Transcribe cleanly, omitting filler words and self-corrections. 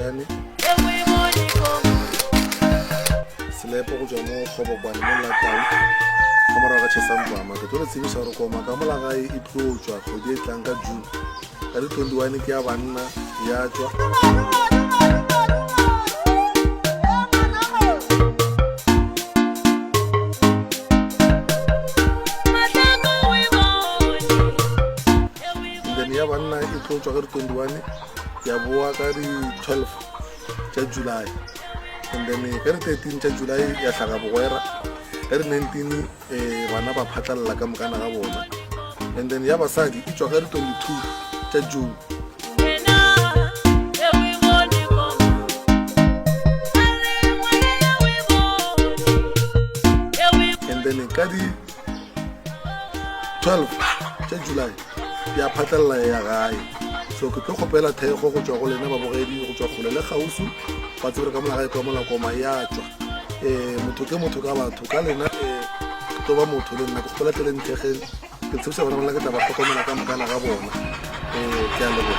Magayane Selepo go tšwa mo Kgobokwane mo Latau ka morago ga Chesampama. Ke tlo le tsebiša gore koma ka mola gae e tlo tšwa kgwedi e tlang ka June ka di 21 ke ya banna ya tšwa. And then ya banna e tlo tšwa ka di 21 ya boa ka di 12 tša July. And then ka di 13 tša July ya hlaga bogwera, ka di 19 eh, bana ba phatlalela ka mokana ga bona. And then ya basadi e tšwa ka di 22 tša June. And then ka di 12 tša July ya phatlalela ya gae. So ke tlo kgopela thekgo go tšwa go lena babogedi go tšwa kgole le kgauswi, ba tsebe gore ka mola gae kwa mola koma ya tšwa. Um motho ke motho ka batho, ka lena um ke tlo ba motho le nna. Ke kgopela tle le nthekgeng, ke tshepiša bana ba lena ke tla ba hlokomela ka mokana ga bona. Um ke a leboga.